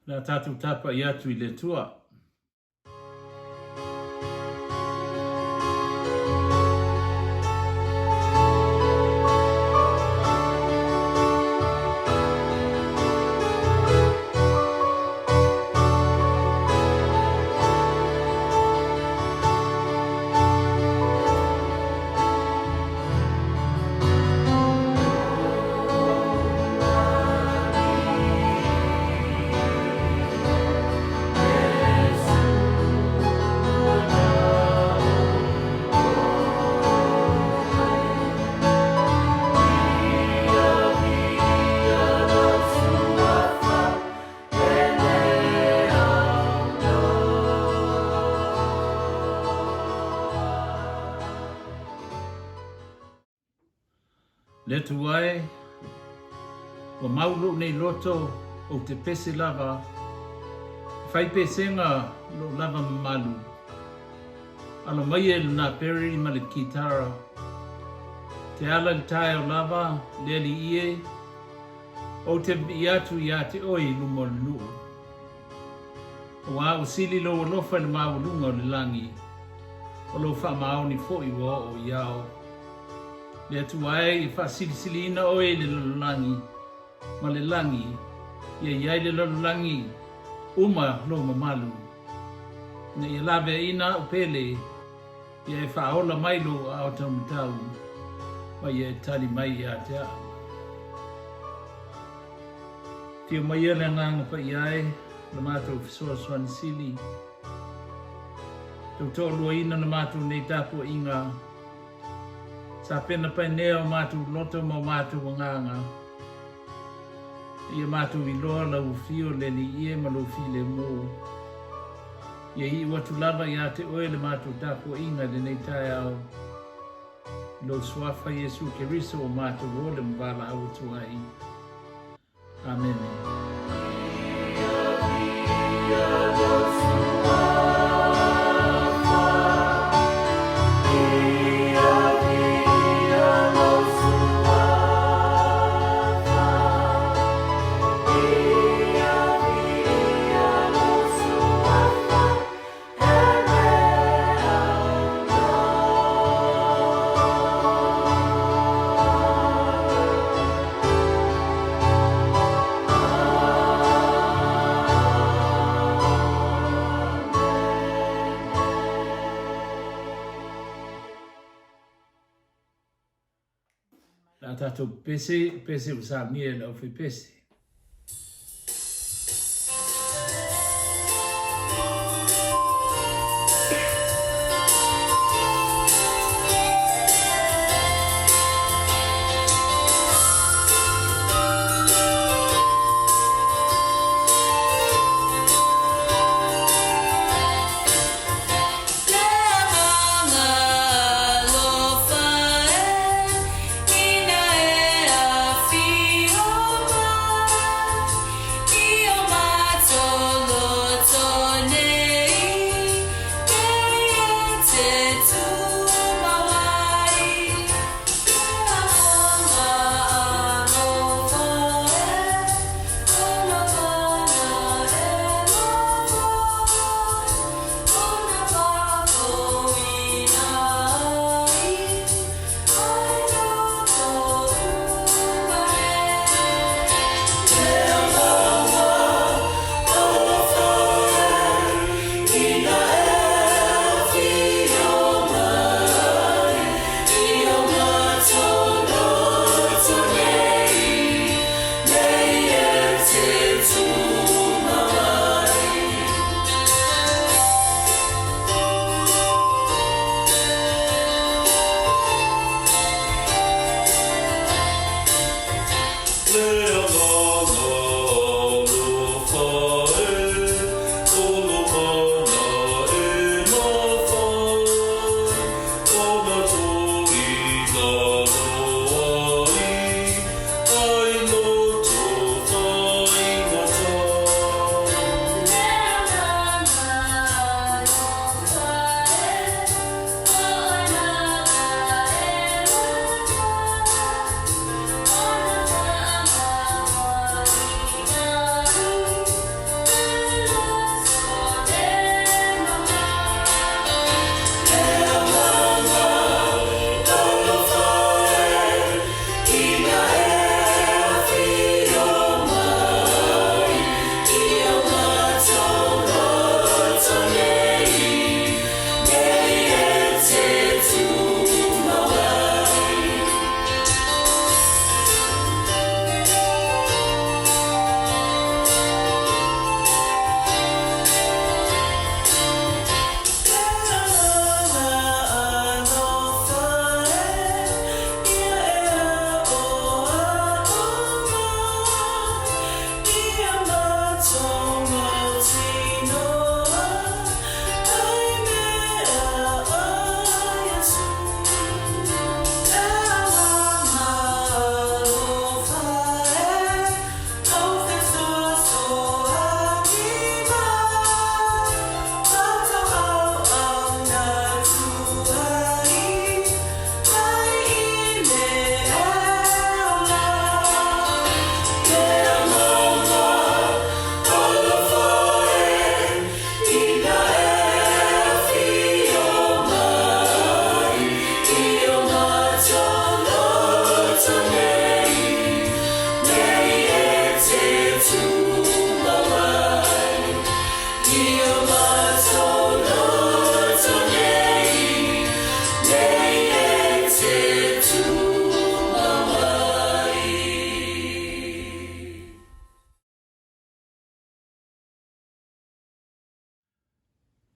Le a tatou tapa'i atu i le Atua. Le Atua e, ua mau lou nei loto ou te pese lava, e fai pesega lou lava mamalu. Alo mai e lena Perry ma le kitara. Te ala i le taeao lava, le Alii e, Ou te viia atu iā te Oe i luma o le nuu. Auā ua sili Lou alofa i le maualuga o le lagi, o Lou faamaoni foi ua oo i ao. Le Atua e, ia faasilisiliina Oe i le lalolagi ma le lagi, ia i ai le lalolagi uma Lou mamalu, ina ia laveaiina A'u pele, Ia e faaola mai lou aao taumatau, ma ia e tali mai ia te au. Afio maia le Agaga Paia e, la matou fesoasoani sili. Tou toaluaina na matou nei tapuaiga, sa pena paenea o matou loto ma o matou agaga, Ia matou iloa lau afio le Alii e ma lou filemu. Ia iu atu lava ia te oe le matou tapuaiga i lenei taeao, i lou Suafa Iesu Keriso ua matou ole ma valaau atu ai. Amene. Le a tatou pese, pese ua saunia e le aufaipese.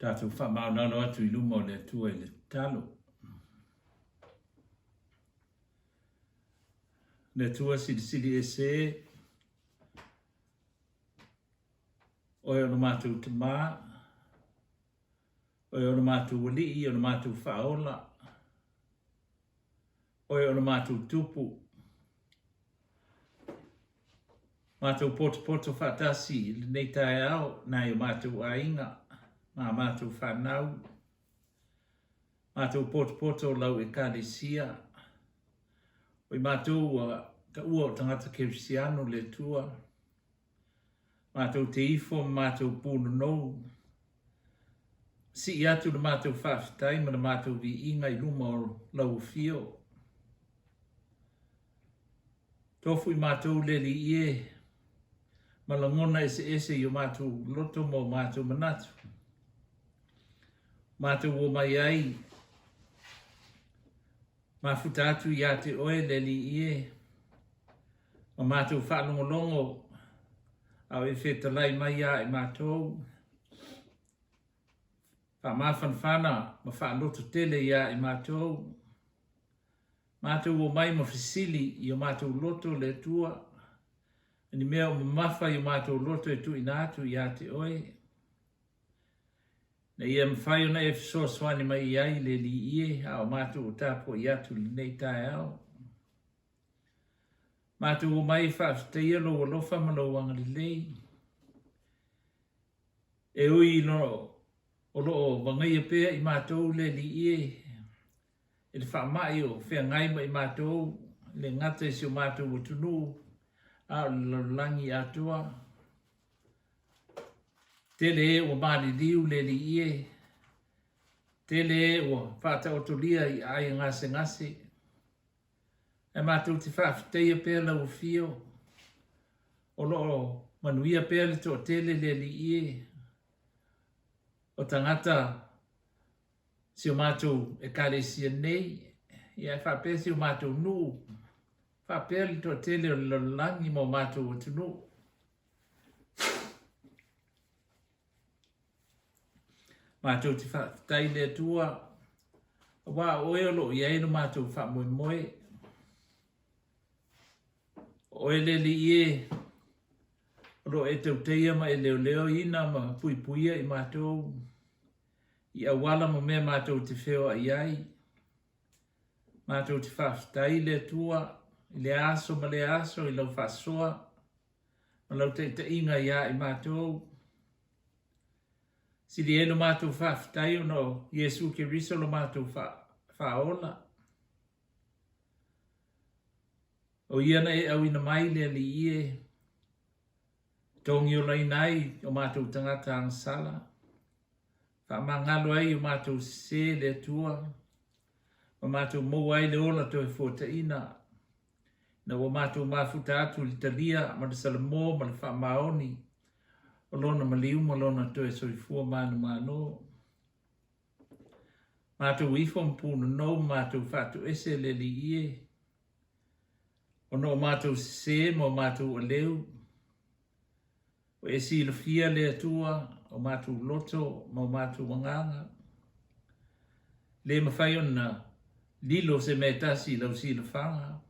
Tatou faamaualalo atu i luma o le Atua i le tatalo. Le Atua silisili ese, Oe o lo matou Tamā, Oe o lo matou Alii, o lo matou Faaola, Oe o lo matou Tupu, Matou potopoto faatasi i lenei taeao nai o matou aiga ma a matou fanau. Matou potopoto lau Ekalesia. O i matou ua taua o tagata kerisiano le Atua. Matou te ifo ma matou punonou. Sii atu le matou faafetai ma le matou viiga i luma o lau afio. Tofu i matou le Alii e, ma lagona eseese i o matou loto ma o matou manatu. Matou omai ai, mafuta atu ia te oe le Alii e, ma matou faalogologo a o e fetalai mai ia i matou, faamafanafana ma faalototele ia i matou, Matou omai ma fesili i o matou loto le Atua, ni mea o mamafa i o matou loto e tuuina atu ia te Oe, ina ia mafai ona e fesoasoani mai i ai le Alii e, a o matou o tapuai atu i lenei taeao. Matou omai e faafetaia Lou alofa ma Lou agalelei, e ui i lo o lo o vagaia pea i matou le Alii e, i le faamai o feagai ma i matou, e le gata i si o matou atunuu, a o le lalolagi atoa. Tele e ua maliliu le Alii e, tele e ua faataotolia i aai gasegase, ae matou te faafetaia pea lau afio, o lo o manuia pea le toatele le Alii e, o tagata si o matou Ekalesia nei, ia e faapea si o matou nuu, faapea le toatele o le lalolagi ma o matou atunuu. Matou te faafetai i le Atua, aua o oe o lo o i ai lo matou faamoemoe. O oe le Alii e, o lo o e tautaia ma e leoleoina ma puipuia i matou. I auala ma mea matou te feoai ai. Matou te faafetai i le Atua i lea aso ma lea aso i lau faasoa ma lau taitaiga iā i matou. Sili ai lo matou faafetai ona o Iesu Keriso lo matou Faaola. O ia na e auina mai le Alii e togiolaina ai o matou tagata agasala. Faamagalo ai o matou sese le Atua, ma matou maua ai le ola toe fuataina, ina ua matou mafuta atu i le talia ma le salamo ma le faamaoni o Lona maliu ma Lona toe soifua manumalo. Matou ifo ma punonou ma matou faatoese le Alii e, ona o matou sese ma o matou aleu, Ua e silafia le Atua o matou loto ma o matou agaga. Le mafai ona lilo se mea e tasi i lau silafaga,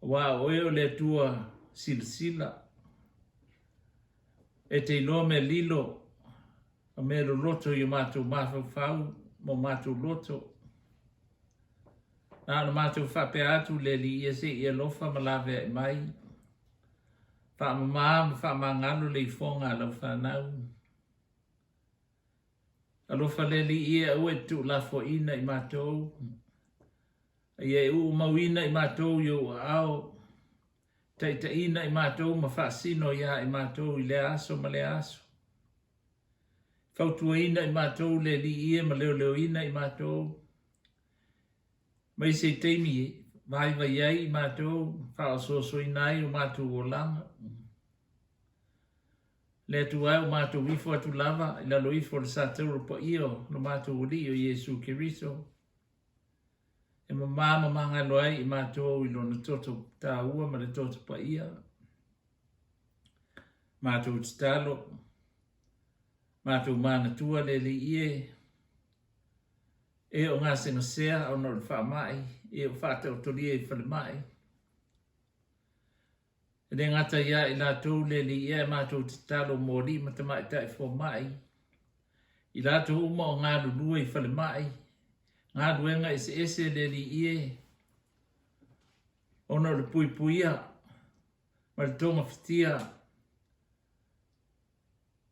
aua o oe o le Atua silasila. E te iloa mea lilo ma mea loloto i o matou mafaufau ma o matou loto. Na ona matou faapea atu le Alii ia se i alofa ma laveai mai. Faamama ma faamagalo le ifoga a lau fanau. Alofa le Alii e aua e te tuulafoaiina i matou, a ia e uumauina i matou i ou aao, taitaiina i matou ma faasino iā i matou i lea aso ma lea aso. Fautuaina i matou le Alii e ma leoleoina i matou. Mai se taimi e vaivai ai i matou, faaosoosoina ai o matou olaga. Le Atua e o matou ifo atu lava i lalo ifo o le satauro paia o lo matou Alii o Iesu Keriso, e mamā ma magalo ai i matou i lona toto taua ma le toto paia. Matou tatalo. Matou manatua le Alii e, e o gasegasea ona o le faamai, e o faataotolia i falemai. E le gata ia i latou le Alii e, ae matou tatalo mo alii ma tamaitai fomai, i latou uma o galulue i falemai, galuega eseese le Alii e, ona o le puipuia ma le togafitia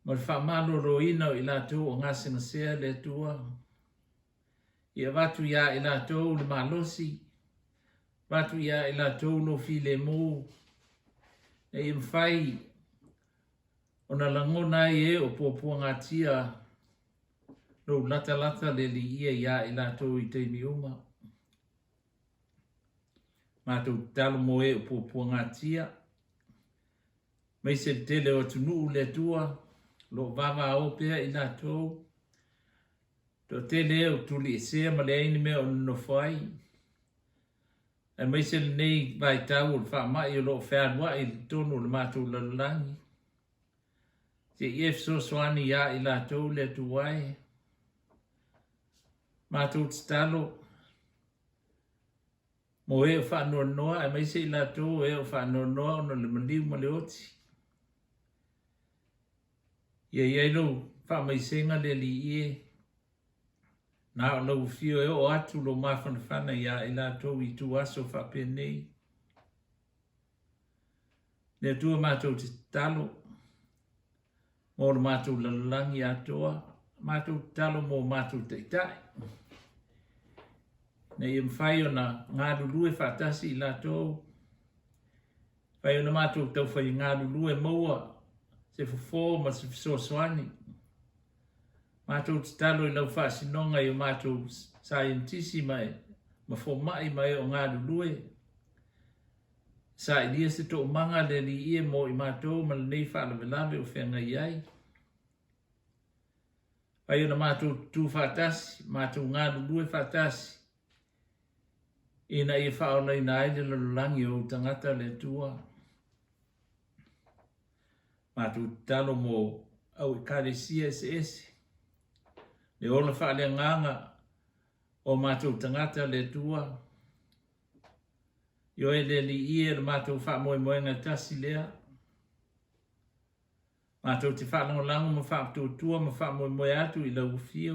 ma le faamaloloina o i latou o gasegasea le Atua, ia avatu iā i latou le malosi, avatu iā i latou lou filemu, ina ia mafai ona lagona ai e o puapuagatia lou latalata le Alii iā i latou i taimi uma. Matou tatalo mo e o puapuagatia, maise le tele o atunuu le Atua, o lo o vavao pea i latou, toatele e o tuliesea ma leai ni mea o nonofo ai, aemaise lenei vaitau o le faamai o lo o fealuai i totonu o le matou lalolagi. Se i e fesoasoani iā i latou le Atua e. Matou tatalo mo e o faanoanoa aemaise i latou o e o faanoanoa ona o le maliu ma le oti. Ia i ai lou faamaisega le Alii e, na o lau afio e oo atu lou mafanafana iā i latou i ituaso faapenei. Le Atua matou te tatalo mo le matou lalolagi atoa, matou tatalo mo matou taitai, ina ia mafai ona galulue faatasi i latou, mafai ona matou taufai galulue maua se fofo ma se fesoasoani. Matou tatalo i lau faasinoga i o matou saienitisi ma, ma fomai ma e o galulue, Sailia se toomaga a le Alii e mo i matou ma lenei faalavelave o feagai ai. Fai ona matou tutū faatasi, matou galulue faatasi, ina ia faaolaina ai le lalolagi o ou tagata le Atua. Matou tatalo mo au ekalesia eseese, le ola faaleagaga o matou tagata le Atua, Ioe le Alii e, le matou faamoemoega e tasi lea. Matou te faalagolago ma faatuatua ma faamoemoe atu i lau afio.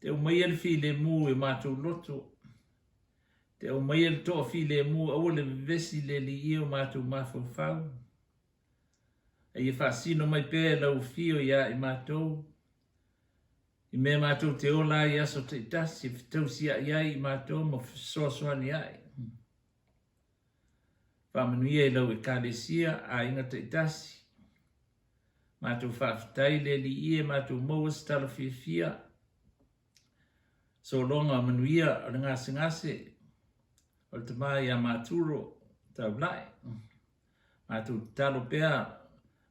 Te aumaia le filemu i o matou loto. Te aumaia le toa filemu aua le vevesi le Alii e o matou mafaufau. A ia faasino mai pea e lau afio iā i matou. I mea matou te ola ai i aso taitasi, e fetausia'i ai i matou ma fesoasoani ai. Faamanuia i lau Ekalesia, aiga taitasi. Matou faafetai le Alii e matou maua se tala fiafia. Sologa manuia o le gasegase o le tama ia Maturo Taulai. Matou tatalo pea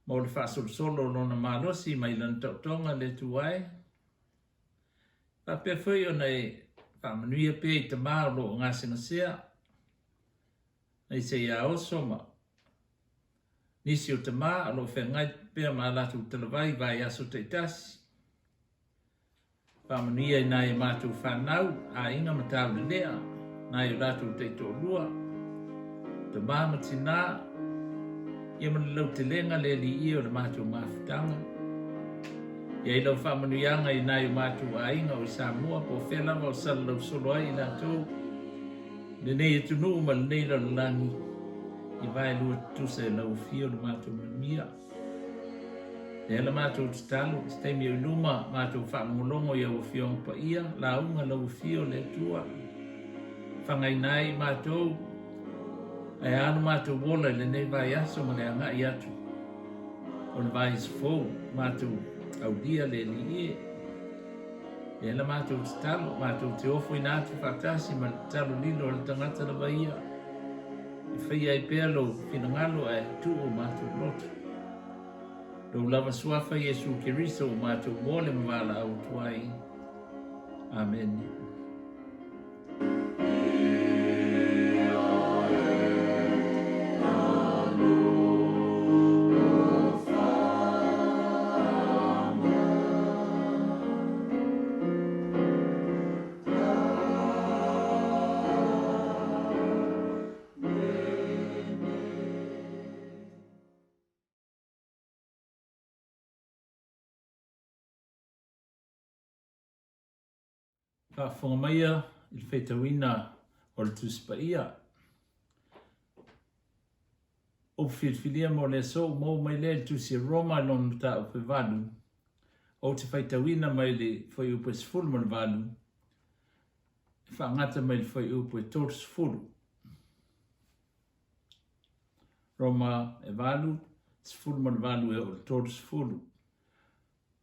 mo le faasolosolo o lona malosi mai lana taotoga le Atua e. Faapea foi ona e faamanuia pea i tama o lo o gasegasea, aise ia oso ma nisi o tama o lo o feagai pea ma a latou talavai i vaiaso taitasi. Faamanuia i nai a matou fanau, aiga ma taulelea, nai o latou taitoalua, tama ma tinā, ia ma le lautelega le Alii e o le matou mafutaga. I ai lau faamanuiaga i nai o matou aiga o i Samoa, po o fea lava o salalau solo ai i latou, lenei atunuu ma lenei lalolagi, ia vaelua tutusa e lau afio le matou manuia. Lea la matou tatalo, se taimi o i luma, matou faalogologo i au Afioga Paia, lauga lau Afio le Atua, fagaina ai i matou, ae a lo matou ola i lenei vaiaso ma le agai atu o le vaiaso fou, matou aulia le Alii e. Lea la matou tatalo, matou te ofoina atu faatasi ma le tatalo lilo a le tagata lava ia, E faia ai pea lou finagalo ae tuu o matou loto. Lou lava suafa Iesu Keriso ua matou mole ma valaau atu ai. Amene. Faafofoga maia i le faitauina o le Tusi Paia. Upu filifilia mo le aso ua maua mai lea i le Tusi a Roma i lona mataupu e 8. Ou te faitauina mai le fuaiupu e 18 e faagata mai le fuaiupu e 30. Roma e 8, 18 e oo i le 30.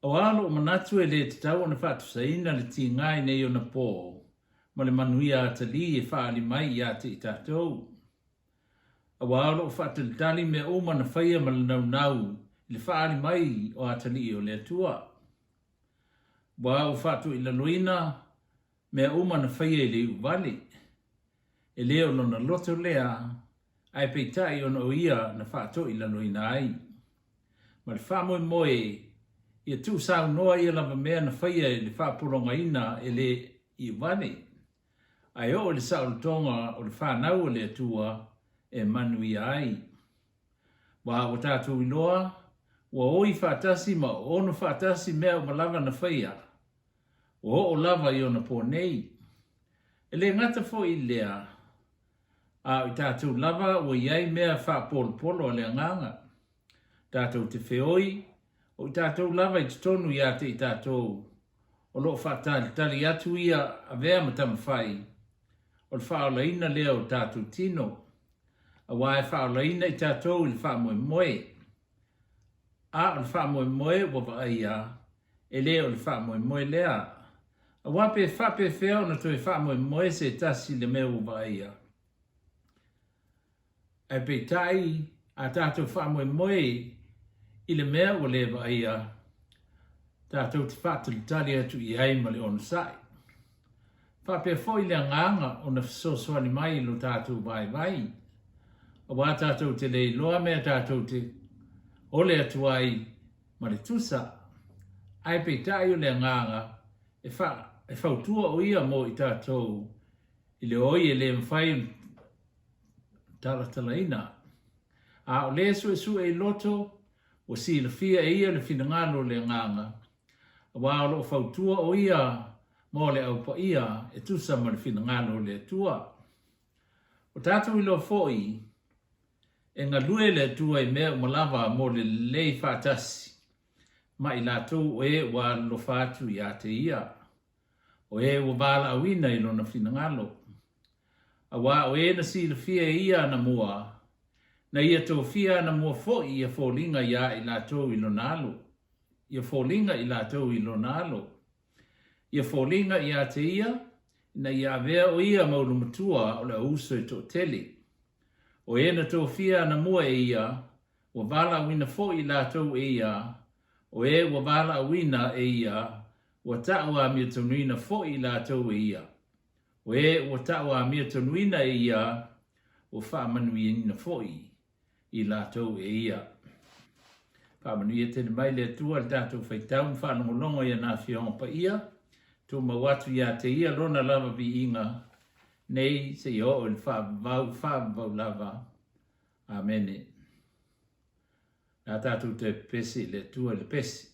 Aua lou manatu e le tatau ona faatusaina le tiga i nei ona pō ma le manuia atalii e faaali mai ia te i tatou. Aua o lo o faatalitali mea uma na faia ma le naunau i le faaali mai o atalii o le Atua. Aua ua faatoilaloina mea uma na faia i le iuvale. E le o lona loto lea, ae peitai ona o ia na faatoilaloina ai. Ma le faamoemoe ia tuusaunoa ia lava mea na faia i le faapologaina e le iuvale, ae oo i le saolotoga o le fanau a le Atua e manuia ai. Aua ua tatou iloa, ua oi faatasi ma oono faatasi mea uma lava na faia, Ua oo lava i ona po nei. E le gata foi i lea, a o i tatou lava ua i ai mea faapolopolo a le Agaga. Tatou te feoi, o i tatou lava i totonu ia te i tatou, o lo o faatalitali atu ia avea ma tamafai, o le faaolaina lea o tatou tino, aua e faaolaina i tatou i le faamoemoe. A o le faamoemoe ua vaaia, e le o le faamoemoe lea. Aua pe faapefea ona toe faamoemoe se tasi i le mea ua vaaia? Ae peitai, a tatou faamoemoe i le mea ua le vaaia, tatou te faatalitali atu i ai ma le onosai. Faapea foi le agaga ona fesoasoani mai i lo tatou vaivai, aua tatou te le iloa mea tatou te ole atu ai ma le tusa, ae peitai o le agaga e fa, e fautua o ia mo i tatou i le oi e le mafai ona talatalaina. A o le suesue i loto, ua silafia e ia le finagalo o le agaga, aua o lo o fautua o ia mo le Au Paia e tusa ma le finagalo o le Atua. Ua tatou iloa foi, e galue le Atua i mea uma lava mo le lelei faatasi ma i latou o e ua alolofa atu ia te Ia, o e ua valaauina i Lona finagalo. Aua o e na silafia e Ia anamua, na Ia tofia anamua foi ia foliga iā i latou i Lona alo, ia foliga i latou i Lona alo. Ia foliga ia te Ia, ina ia avea o Ia ma ulumatua o le auuso e toatele. O e na tofia anamua e Ia, ua valaauina foi i latou e Ia, o e ua valaauina e Ia, ua tau amiatonuina foi i latou e Ia. O e ua tau amiatonuina e Ia, ua faamanuiaina foi i latou e Ia. Faamanuia tele mai le Atua i le tatou faitau ma faalogologo i ana Afioga Paia, tumau atu ia te Ia Lona lava viiga nei seia oo i le faavavau faavavau lava. Amene. Le a tatou toe pepesi i le Atua i le pesi.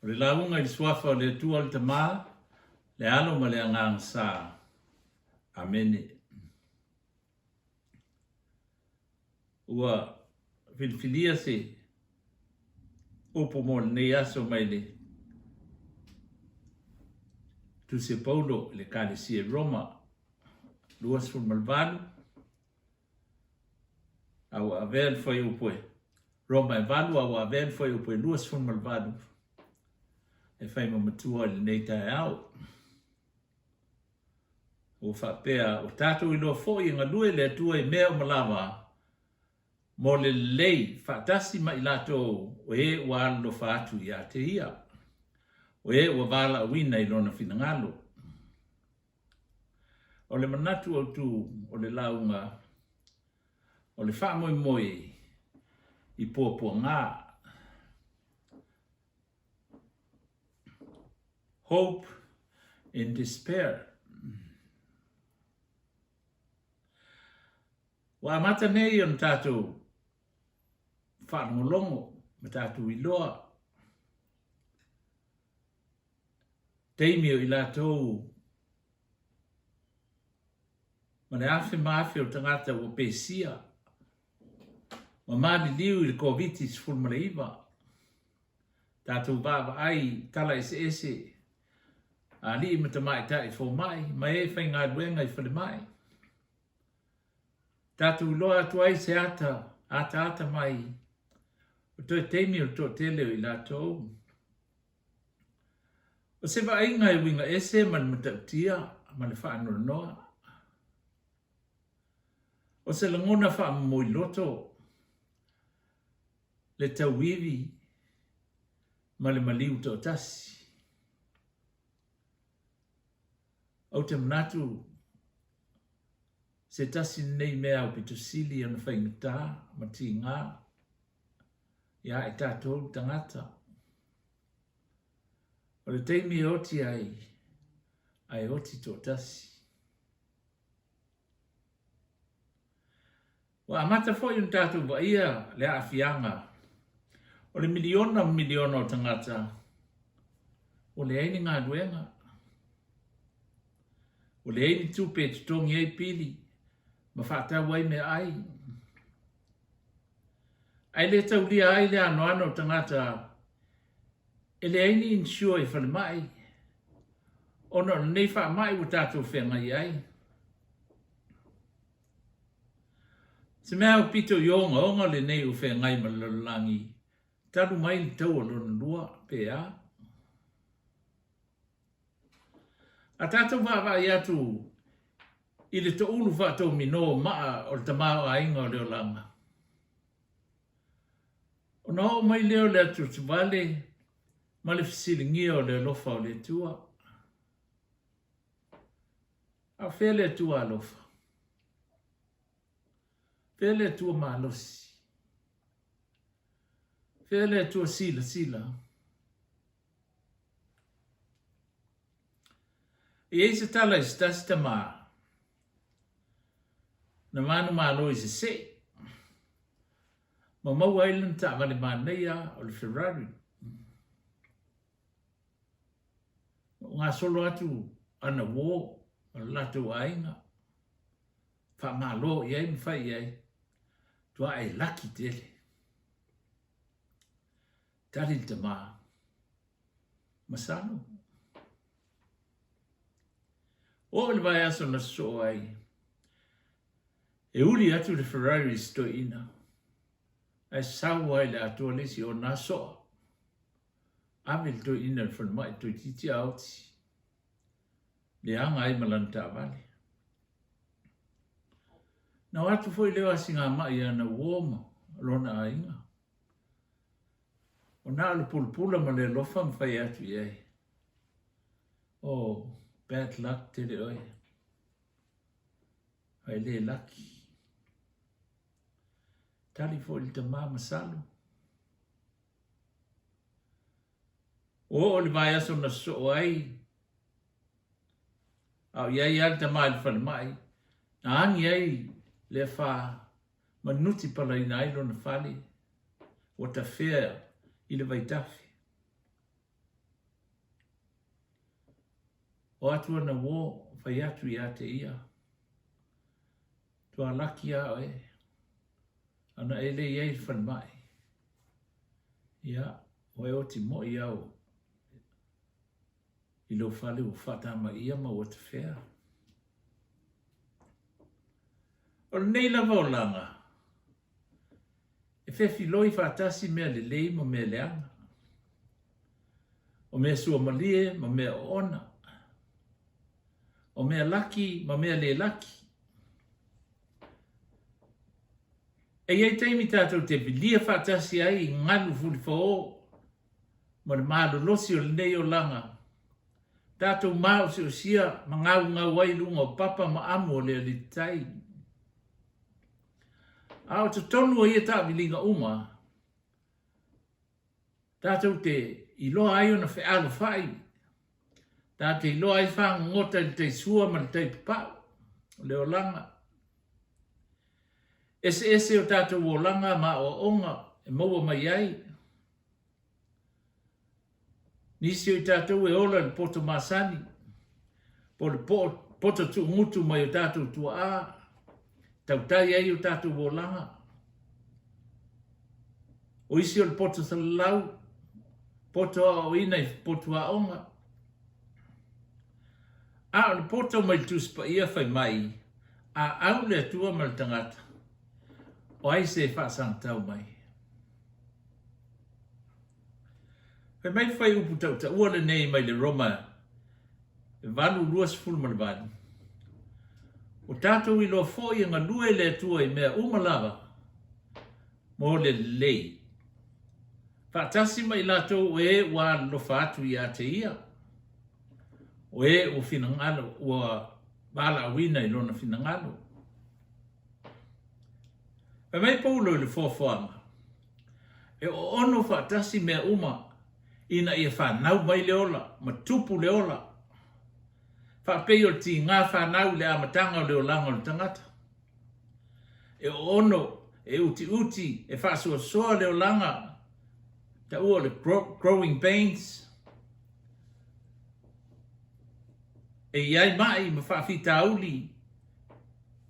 O le lauga i le Suafa o le Atua le Tama, le Alo ma le Agaga Sa. Amene. Ua filifilia se upu mo lenei aso mai le Tusi a Paulo i le Ekalesia i Roma 28, a ua avea le fuaiupu e Roma e 8, a ua avea le fuaiupu e 28 e fai ma matua i lenei taeao. Ua faapea, ua tatou iloa foi e galue le Atua i mea uma lava mo le lelei faatasi ma i latou o e ua alolofa atu ia te ia, o e ua valaauina i lona finagalo. O le manatu autu o le lauga o le faamoemoe i puapuaga. Hope in despair. Ua amata nei ona tatou faalogologo ma tatou iloa taimi o i latou ma le afe ma afe o tagata ua pesia ma maliliu i le Koviti-19. Tatou vaavaai i tala eseese a alii ma tamaitai fomai ma e faigaluega i falemai. Tatou iloa atu ai se ata ataata mai o toe taimi o le toatele o i latou. O se vaaiga e uiga ese ma le matautia ma le faanoanoa. O se lagona faamomoi loto, le tauivi ma le maliu toatasi. Ou te manatu se tasi lenei mea aupito sili ona faigata ma tiga iā i tatou tagata. O le taimi e oti ai, ae oti toatasi. Ua amata foi ona tatou vaaia le aafiaga o le miliona ma miliona o tagata ua leai ni galuega, ua leai ni tupe e totogi ai pili ma faatau ai meaai. Ae le taulia ai le anoano o tagata e leai ni insure i falemai ona o lenei faamai ua tatou feagai ai. Se mea aupito i ogaoga lenei ua feagai ma le lalolagi talu mai le taua lona lua, pe a? A tatou vaavaai atu i le toulu faatouminō maa o le tamaoaiga o le olaga, ona oo mai lea o le atuatuvale ma le fesiligia o le alofa o le Atua. A o fea le Atua alofa? Fea le Atua malosi? Fea le Atua silasila? E i ai se tala i se tasi tamā na manumalo i Sesei ma maua ai lana taavale manaia o le Ferrari. Na ou gasolo atu ana uō ma le latou aiga, faamalo i ai ma fai i ai, tua'a e laki tele. Tali le tamā, Masalo. Oo i le vaiaso na sosoo ai, e uli atu le Ferrari i se toeaina, ae sau ai le atoa le isi ona soa. Ave le toeaina i le falemai toeitiiti a oti, leaga ai ma lana taavale. Na o atu foi lea o asigamai ia ana uō ma lona aiga. O na o le pulapula ma le alofa ma fai atu i ai. Oh, bad luck tele oe. Ai le lucky. Tali foi le tamā masalo. Ua oo le vaiaso na sosoo ai, a o i ai lava le tamā i le falemai, na agi ai le afa ma nuti palaina ai lona fale, ua tafea i le vaitafe. O atu ana uō, fai atu ia te ia, Tua laki a oe, ana e le i ai i le falemai. Ia, ua e oti moi au i lou fale ua faatamaia ma ua tafea. O lenei lava olaga, e fefiloi faatasi mea lelei ma mea leaga, o mea suamalie ma mea oona, o mea laki ma mea le laki. E i ai taimi tatou te vilia faatasi ai i galu fulifaō ma le malolosi o lenei olaga, tatou maosiosia ma gaugau ai i luga o papa ma amu o le alititai. A o totonu o ia taaviliga uma, tatou te iloa ai ona fealofai, tatou te iloa ai fagogota i le tai sua ma le tai papau o le olaga. Eseese o tatou olaga ma aoaoga e maua mai ai. Nisi o i tatou e ola i le poto masani, po o le poto tuugutu mai o tatou tuaa, tautai ai o tatou olaga. O isi o le poto salalau, poto aoaoina i potu aoga. A o le poto mai le Tusi Paia fai mai, a au le Atua ma le tagata, o ai se e faasagatau mai? Fai mai le fuaiupu tautaua lenei mai le Roma 8:28, Ua tatou iloa foi e galue le Atua i mea uma lava mo le lelei, faatasi ma i latou o e ua alolofa atu ia te Ia, o e ua finagalo, ua valaauina i Lona finagalo. Fai mai Paulo i le foafoaga, E oono faatasi mea uma ina ia fanau mai le ola ma tupu le ola, faapei o le tiga fanau i le amataga o le olaga o le tagata. E oono, e utiuti, e faasoasoa le olaga, taua o le growing pains, e i ai mai ma faafitauli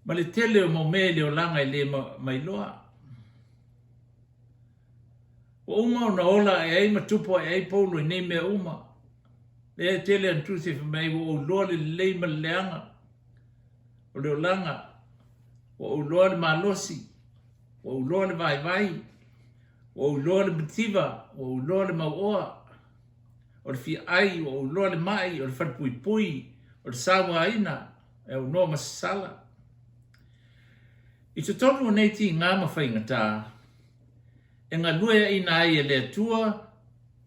ma le tele o mau mea i le olaga e le mailoa. Ua uma ona ola ae ai ma tupu ae ai Paulo i nei mea uma. Lea e tele ana tusi e fai mai ai, ua ou iloa le lelei ma le leaga o le olaga, ua ou iloa le malosi, ua ou iloa le vaivai, ua ou iloa le mativa, ua ou iloa le mauoa, o le fia ai, ua ou iloa le mai, o le falepuipui, o le sauaina, e aunoa ma sasala. I totonu o nei tiga ma faigata, e galueaina ai e le Atua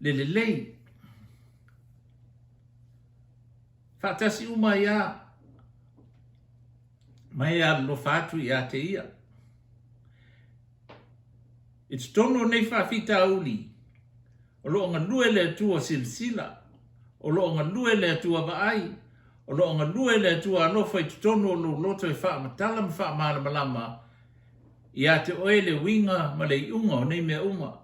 le lelei. Faatasi uma ai a ma e alolofa atu ia te ia. I totonu o nei faafitauli, O lo o galue le Atua silasila, o lo o galue le Atua vaai, o lo o galue le Atua alofa i totonu o lou loto e faamatala ma faamalamalama ia te oe le uiga ma le iuga o nei mea uma.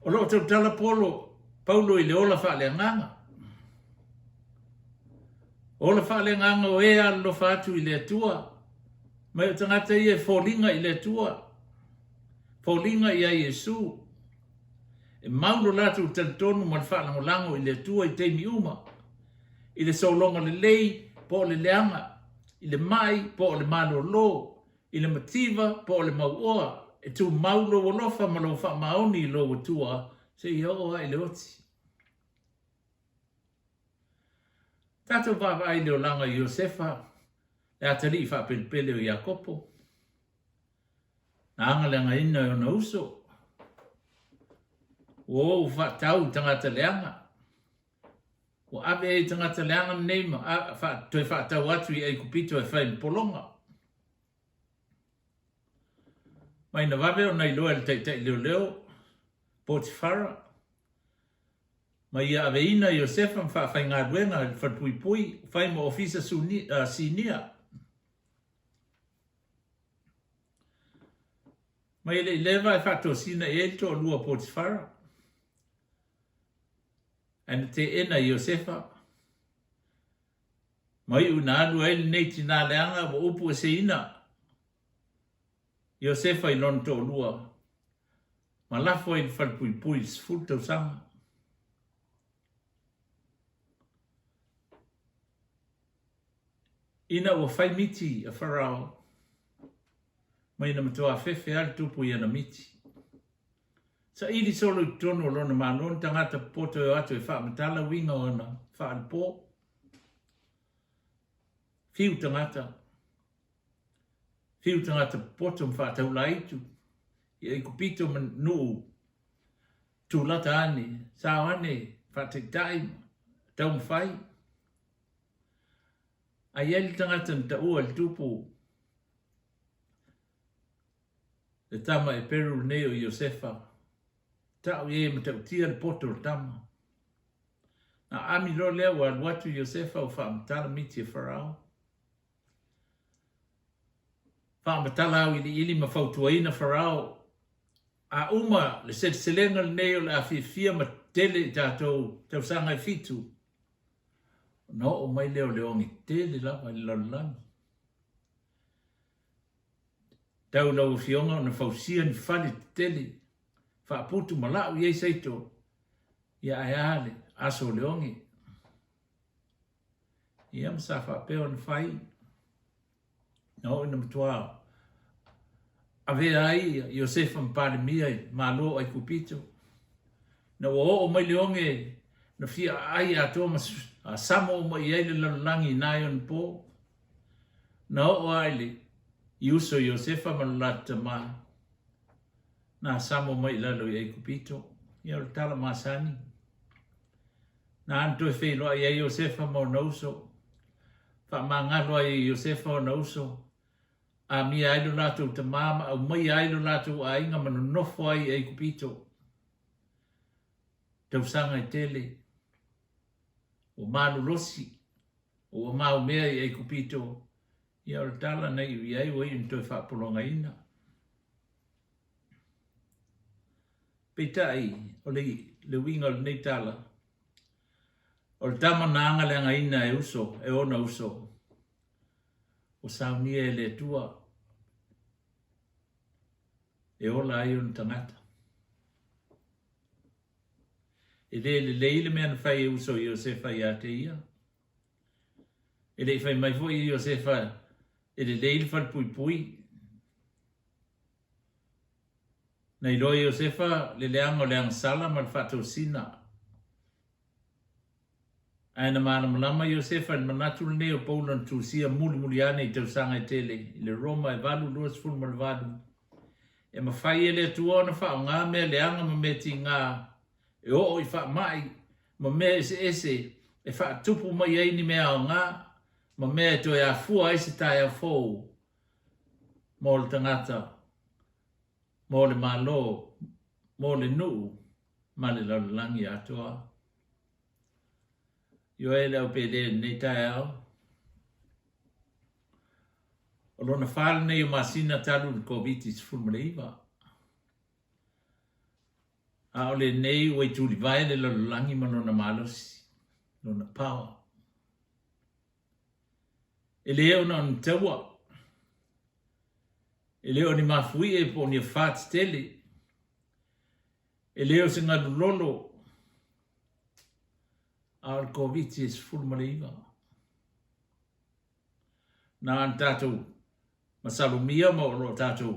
O lo o tautala Polo, Paulo i le ola faaleagaga. Ola faaleagaga o e alolofa atu i le Atua, mai o tagata ia e foliga i le Atua. Foliga ia Iesu, e mau lo latou talitonu ma le faalagolago i le Atua i taimi uma, i le sologa lelei po o le leaga, i le mai po o le malolo, i le mativa po o le mauoa, e tumau lou alofa ma lou faamaoni i lou Atua seia oo lava i le oti. Tatou vaavaai i le olaga o Iosefa, le atalii faapelepele o Iakopo. Na agaleagaina e ona uso. Ua ou faatau i tagata leaga. Ua ave ai i tagata leaga lenei ma toe faatau atu i Aikupito e fai ma pologa. Mai na vave ona iloa e le taitai leoleo, Potifara, ma ia aveina Iosefa ma faafaigaluega i le falepuipui, fai ma ofisa sinia. Ma e le i leva e faatosina i ai le toalua o Potifara. Ae na teena e Iosefa. Ma iu ina alu ai lenei tinā leaga ua upu eseina Iosefa i lona toalua ma lafo ai i le falepuipui i le 10 tausaga. Ina ua fai miti a Farao, ma ina matuā fefe lava le tupu i ana miti. Saili solo i totonu o lona Malo ni tagata popoto e o atu e faamatala uiga o ana faalipo. Fiu tagata, fiu tagata popoto ma faataulaitu i Aikupito ma nuu tulata ane, sao ane, faataitai ma taumafai. A i ai le tagata na taua i le tupu le tama Eperu lenei o Iosefa, tau i ai e matautia le poto o le tama. Na aami loa lea ua alu atu Iosefa ua faamatala miti e Farao. Faamatala auiliili ma fautuaina Farao, a uma le seleselega lenei o le a fiafia ma tele i tatou tausaga e fitu, ona oo mai lea o le oge tele lava i le lalolagi. Tau i lau Afioga ona fausia ni fale tetele, faaputu ma lau i ai saito, ia ae a le aso o le oge. Ia ma sa faapea ona fai, na oo ina matua avea ai Iosefa ma Palemia i Malo o Aikupito. Na ua oo mai le oge na fia aai atoa ma samo uma i ai le lalolagi i nai ona po. Na oo lava i le i uso Iosefa ma lo latou tama, na samo mai i lalo i Aikupito. Ia o le tala masani. Na ana toe feiloai ai Iosefa ma ona uso. Faamagalo ai e Iosefa ona uso, amia ai lo latou tama ma aumaia ai lo latou aiga ma nonofo ai i Aikupito. Tausaga e tele, ua malolosi, ua maumea i Aikupito, ia o le tala na iu i ai ua iu ina toe faapologaina. Peitai, o le, le uiga o lenei tala, o le tama na agaleagaina e uso, e ona uso, ua saunia e le Atua e ola ai ona tagata. E le lelei le mea na fai e uso i Iosefa ia te ia. E le i fai mai foi e Iosefa e lelei le falepuipui. Na iloa e Iosefa le leaga o le agasala ma le faatosina. Ae na malamalama Iosefa i le manatu lenei o Paulo na tusia mulimuli ane i tausaga e tele, i le Roma e 8:28, E mafai e le Atua ona faaaoga mea leaga ma mea tigā e oo i faamai ma mea eseese e faatupu mai ai ni mea aoga ma mea e toe afua ai se taeao fou mo le tagata, mo le Malo, mo le nuu ma le lalolagi atoa. Ioe le au pele i lenei taeao. O lona fa lenei o masina talu le Koviti-19. A o lenei ua i tulivae le lalolagi ma lona malosi, lona power. E le ona o ni taua, e le o ni mafuie po o ni afā tetele, e le o se galu lolo, a o le Koviti-19. Na ona tatou masalomia ma o lo o tatou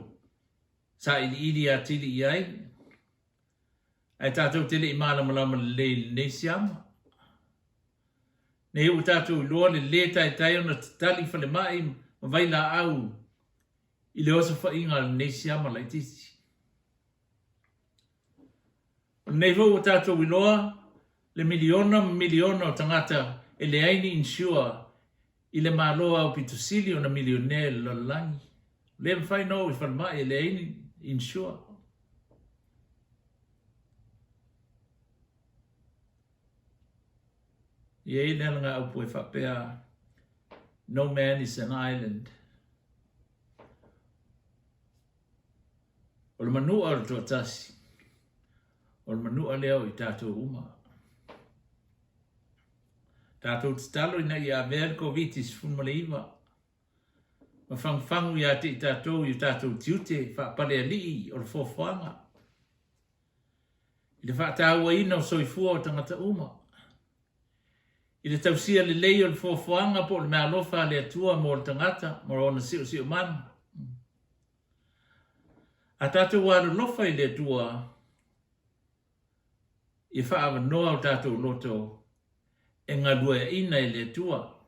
sailiili atili i ai, ae tatou te le i malamalama lelei i lenei siama. Nei ua tatou iloa le lē taitai ona tatali falemai ma vailaau i le osofaiga a lenei siama laitiiti. O lenei foi ua tatou iloa le miliona ma miliona o tagata e leai ni insure i le Malo aupito sili ona milionea i le lalolagi. Le mafai ona oo i falemai e leai ni insure. E i ai le alagaupu e faapea, No man is an island. O le manua o le toatasi, o le manua lea o i tatou uma. Tatou tatalo ina ia avea le Koviti-19 ma fagufagu ia te i tatou i o tatou tiute faapalealii o le foafoaga i le faatauaina o soifua o tagata uma, i le tausia lelei o le foafoaga po o le meaalofa a le Atua mo le tagata ma lona siosiomaga. A tatou alolofa i le Atua, ia faaavanoa o tatou loto e galueaina e le Atua,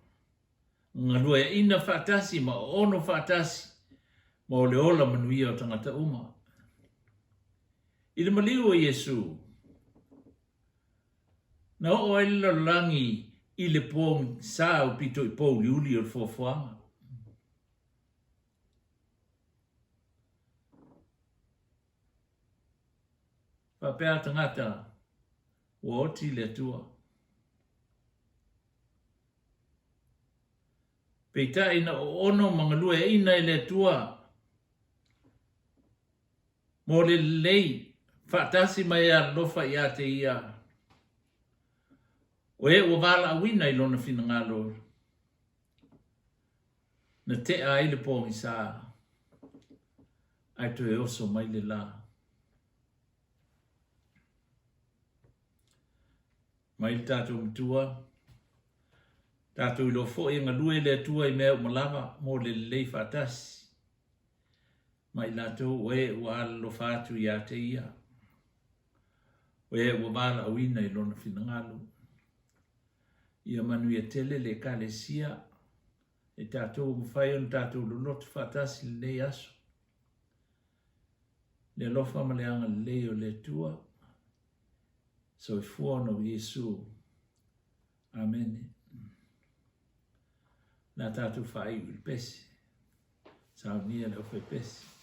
galueaina faatasi ma oono faatasi mo le ola manuia o tagata uma. I le maliu o Iesu, na oo ai le lalolagi i le pogisa o pito i pouliuli o le foafoaga. Faapea tagata ua oti le Atua. Peitai na oono ma galueaina e le Atua mo le lelei faatasi ma e alolofa ia te ia, o e ua valaauina i lona finagalo, na tea ai le pogisa ae toe oso mai le la. Mai le tatou Matua, tatou iloa foi e galue le Atua i mea uma lava mo le lelei faatasi ma i latou o e ua alolofa atu ia te ia, o e ua valaauina i lona finagalo. Ia manuia tele le Ekalesia e tatou ua mafai ona tatou loloto faatasi i lenei aso. Le alofa ma le agalelei o le Atua. Soifua ona o Iesu. Amene. Na tatou faaiu i le pese. Saunia le aufaipese.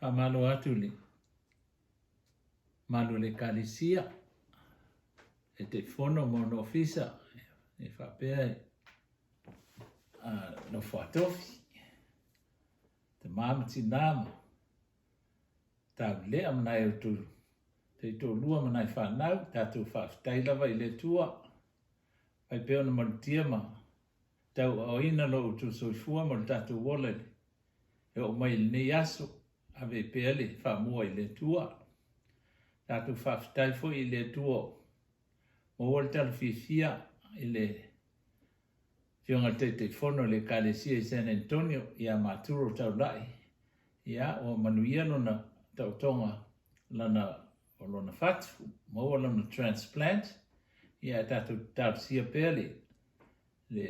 Faamalo atu i le malu o le Ekalesia, Taitaifono ma ona ofisa e faapea e nofo a tofi, tama ma tina ma taulelea ma nai outou taitoalua ma nai fanau, tatou faafetai lava i le Atua, fai pea ona malutia ma tauaaoina lo outou soifua ma lo tatou ola e oo mai i lenei aso, ave ai pea le faamua i le Atua. Tatou faafetai foi i le Atua maua le tala fiafia i le Afioga i le Taitaifono o le Ekalesia i San Antonio ia Maturo Taulai, ia ua manuia lona taotoga lana o lona fatu, maua lona transplant, ia tatou talosia pea le le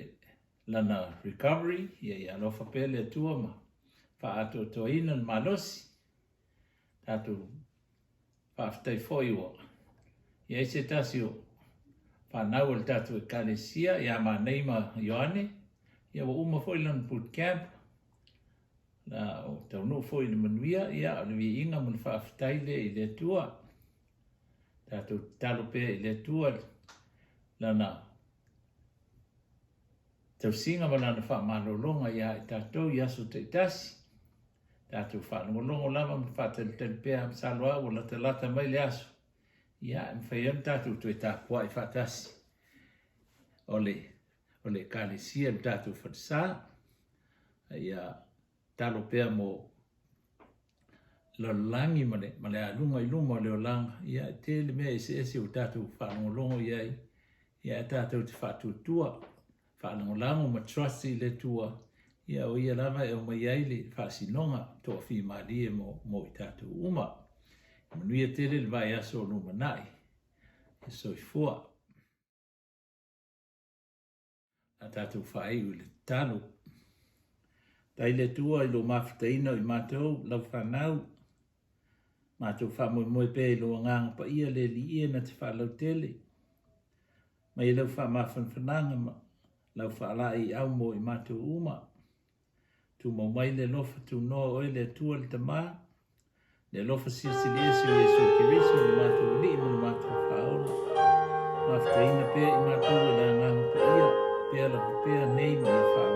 lana recovery, ia ia alofa pea le Atua ma faaatoatoaina le malosi. Tatou faafetai foi ua i ai se tasi o fanau o le tatou Ekalesia ia Manei ma Ioane, ia ua uma foi lana boot camp, la o taunuu foi i le manuia, ia o le viiga ma le faafetai lea i le Atua. Tatou tatalo pea i le Atua lana tausiga ma lana faamalologa ia i tatou i aso taitasi. Tatou faalogologo lava ma faatalitali pea, masalo lava ua latalata mai le aso, ia e mafai ai ona tatou toe tapuai faatasi o le o le Ekalesia le tatou falesa. Ia tatalo pea mo lalolagi ma le, ma le aluga i luma o le olaga, ia e tele mea eseese ua tatou faalogologo i ai, ia e tatou te faatuatua, faalagolago ma trust i le Atua, ia o ia lava e aumai ai le faasinoga toafimalie mo, mo i tatou uma. Manuia tele le vaiaso o lumanai. E soifua. A tatou faaiu i le tatalo. Tai le Atua i lou mafutaina o i matou, lau fanau, matou faamoemoe pea i lou agaga paia le Alii e na te faalautele mai e lau faamafanafanaga ma lau faalaeiau mo i matou uma. Tumau mai le alofa tunoa o oe le Atua le Tama, le alofa silisili ese o Iesu Keriso lo matou Alii ma lo matou Faaola. Mafutaina pea i matou e le Agaga Paia, pea lava pea nei ma ia.